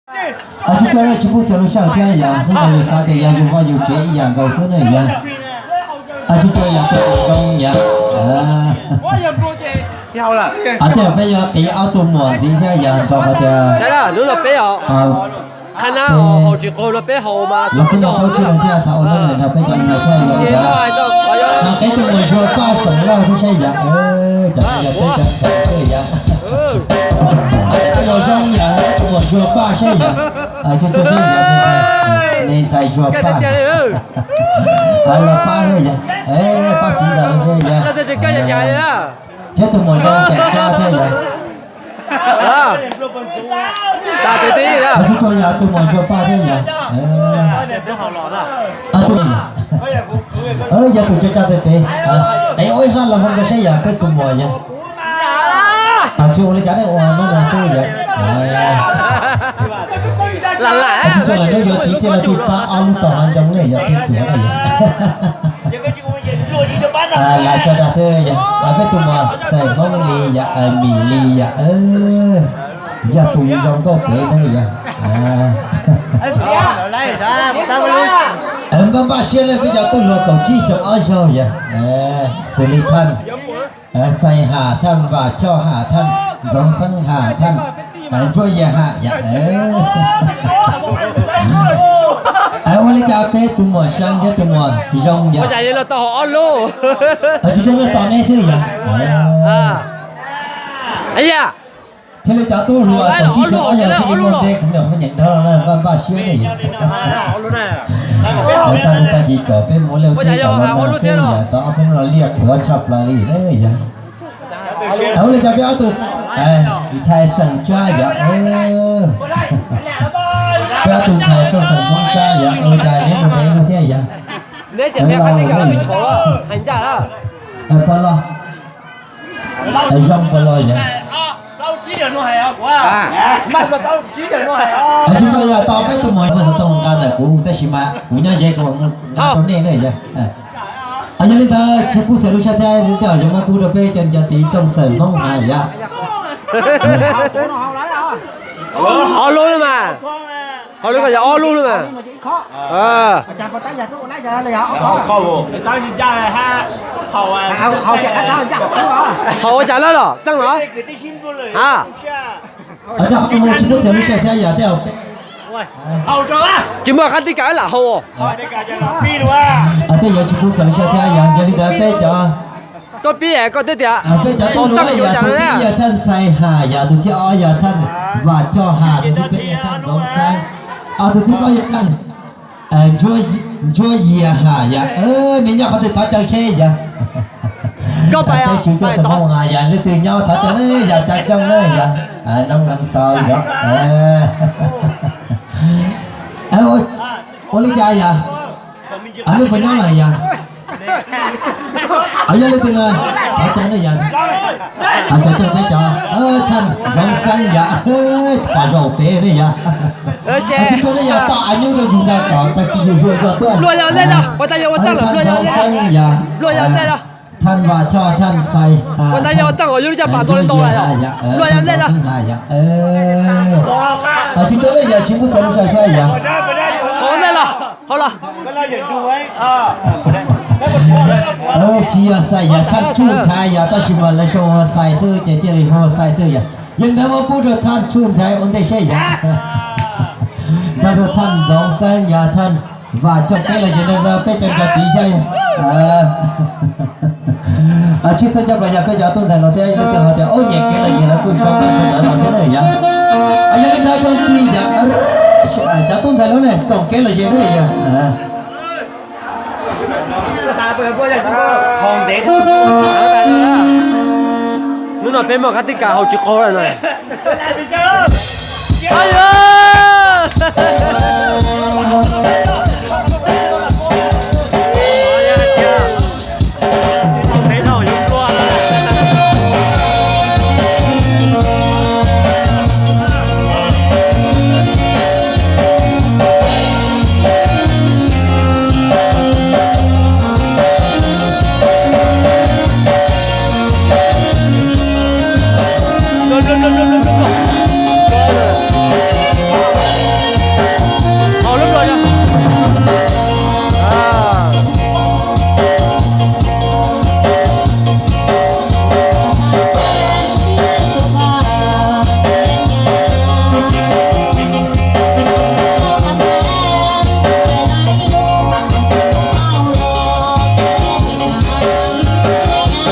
Tsis cuag tsis pub xav lub sij hawm thiab yog hnub no yus xav tias yog yus vaj yus tsev ib yam nkaus xwb ne yog. Tsis cuag yog peb tus zoo yog. Tias peb yuav qiv ob tug muam ntxiv thiab yog rau qhov tias hnub no peb qhab nab haus tsis qaug no peb haus mas los peb no paub tsis leej thiab xav ua neej nrog peb cov ntxhais thiab yog li ntawd. Mas qhib tus muam Zuag Paj Xeem Lauj thiab saib yog. Cov yog peb cov ntxhais xwb yog. Peb tus muam zoo yog tus muam Zuag Paj saib yog. Tsis cuag saib yog me ntxhais Zuag Paj. Los pab thiab yog. Pab txiv ntxawm saib yog. Thiab tus muam zoo Xeem Tsab thiab yog. Tsis cuag yog tus muam Zuag Paj thiab yog. Yog tus tsa tsa tes pem. Qhib ua ib hab los hau rau saib yog peb tus muam yog. Tsis ua li cas ne, ua hnub no xwb yog. Tsis cuag lawm hnub yuav txiv thiaj li tsis pab ob lub tog hauv ncoo ne yog, thiaj tuav ne yog. Lam tso rau xwb yog peb tus muam Xeem Hmoob li yog, Mim li yog. Yog tus zoo nkauj pem ne yog. Npaj npaj siab ne, peb cov tub hluas kaum tsib xyoo ob zaug yog. Xws li thaj Xais Ham thaj, Vam Choj Ham thaj, Ntxoov Xeeb Ham thaj, Ntsuab Yias Ham yog. Ua li cas peb tus muam Xeeb thiab tus muam zoo yog. Tsis cuag, nej tos neb xwb yog. Thiaj li cov tub hluas kaum tsib xyoo ob zaug thiaj li muaj npe kuv niam poj niam nrog npaj npaj siab ne yog. Tag nrho tag kis kom peb mus ua liaj ua teb kom los nag seb yog tau ob peb hnub no liaj qhuav tshaj plaws li ne yog. Ua li cas peb ob tug ntxhais Xeem Tsab yog. Peb ob tug ntxhais txoj Xeem Hmoob Tsab yog ua li cas neb mus neb mus thiab yog. Pog Loj, zoo Pog Loj yog. Tsis tau yog tau peb tus muam Pog Xeem Tooj nqa ntawm kuv tab sis mas kuv nyob ze kuv nqa rau nej ne yog. Yog li ntawd tsis pub xav lub sij hawm thiab, tej zaum yuav muab pub rau peb cov niam cov txiv txooj xeem Hmoob Ham yog. Ob lub mas, hauv lub ko yog ob lub mas. Haus ua cas lawm los txeej los? Tsis pub xav lub sij hawm thiab yog tej zaum tsis muaj qab tij kam lam haus. Tej zaum tsis pub xav lub sij hawm thiab yog, yog li ntawd peb cov, koj pib koj twb tias peb cov tub hluas yog tus thib ib yog thaj Xais Ham yog, tus thib ob yog thaj Vam Choj Ham, tus thib peb yog thaj Ntxoov Xeeb, tus thib plaub yog thaj Ntsuab Yias Ham yog. Nej nyob qhov twg thov caw seb yog. Peb tswv cuaj xeem Hmoob Ham yog, leej twg nyob thov caw ne yog, caw coob ne yog. Noob Neeb Xauv yog. Ua li cas yog? Nej puas nyob lawm yog? Yog leej twg no thov caw ne yog. Caw coob peb cov, thaj Ntxoov Xeeb yog, pom zaum pem ne yog. Tsis cuag ne yog, toj av nyuj rau yus ntag kom tag kis yus hluas koj tuaj. Thaj Ntxoov Xeeb yog, thaj Vam Choj, thaj Xais Ham, Ntsuab Yias Ham yog, Ntxoov Xeeb Ham yog. Tsis cuag ne yog, tsis pub xav lub sij hawm thiab yog. Tsis yog Xais yog, thaj Tsuj Nchaiv yog, tab sis mas lawv sau hu Xais xwb ces thiaj li hu Xais xwb yog. Yog ntawd muab pub rau thaj Tsuj Nchaiv ua ntej seb yog. Nrog rau thaj Ntxoov Xeeb yog, thaj Vam Choj, kev lom zem nrog rau peb cov niam cov txiv thiab. Tsis txhob coj los yog peb cov tub ntxhais no thiab, leej twg ho tias ub nyiam kev lom zem los kuj zoo tau tus ntawd los thiab ne yog. Yog li ntawd rau tij yog, cov tub ntxhais no ne koom kev lom zem ne yog. Hnub no peb muaj qab tij kam haus tsis qaug lawm no.